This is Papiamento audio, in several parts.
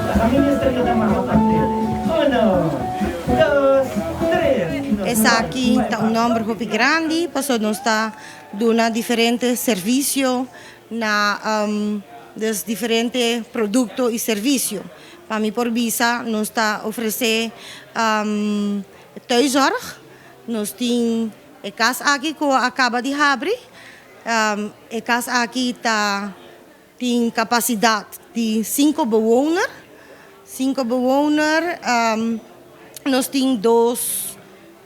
Laga minister yuda mama parti. Uno, dos, tres i nos bai. Esaki ta un nomber hopi grandi pasobra nos ta duna diferente servicio na dus diferente producto y servicio. Pa mi por bisa nos ta ofrece thuiszorg, nos tin e cas aki cu a caba di habri, e cas aki ta tin capacidad di cinco bewoner, cinco bewoner, nos tin dos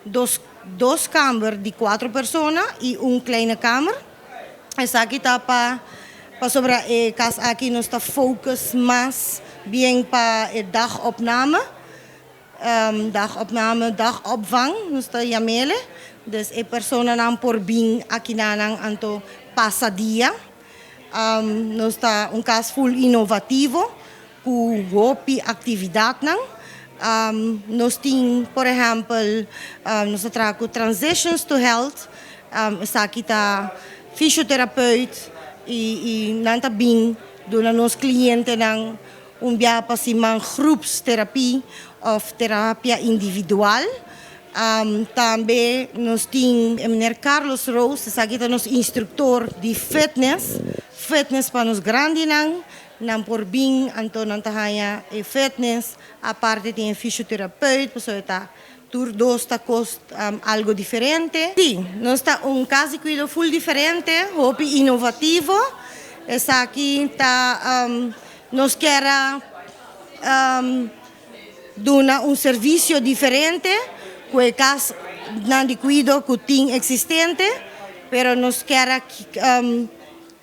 dos dos camber di cuatro persona y un kleine kamer. Esaki ta pa pasobra e cas aki nos ta focus mas bien pa e dagopname, dagopname, dagopvang nos ta yam'ele, dus e personanan por bin akinanan anto pasa dia. Nos ta un cas full inovativo cu hopi actividadnan. Nos tin por ehempel nos ta traha cu Transitions to Health, esaki ta fysiotherapeut y nan ta bin duna nos clientenan un biaha pa siman groepsterapie of terapia individual. Tambe nos tin e meneer Carlos Roos, esaki ta nos instructor di fitness, fitness pa nos grandinan, nan por bin anto nan ta haña e fitness, aparte tin e fysiotherapeut pasobra e ta tur dos ta kost algo diferente. Sí, nos ta un kas di kuido full diferente, hopi inovativo, esaki ta nos kier a duna un servisio diferente ku e kasnan di kuido ku tin eksistente, pero nos kier a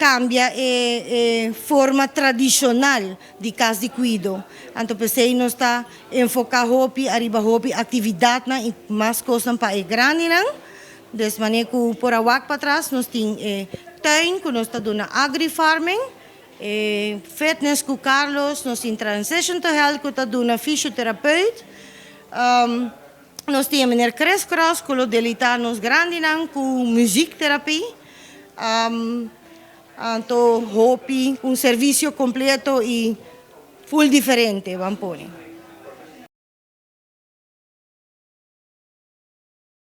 kambia e forma tradishonal di kas di kuido. Anto p'esei nos ta enfoká hopi ariba hopi aktividatnan i mas kosnan pa e grandinan. Des manera ku por a wak patras nos tin e tuin ku nos ta duna agrifarming. E fitness ku Carlos, nos tin Transition to Health ku ta duna fysiotherapeut. Nos tin e meneer Chris Cross ku lo delita nos grandinan ku muziektherapie. Anto hopi un servisio kompleto i full diferente ban pone.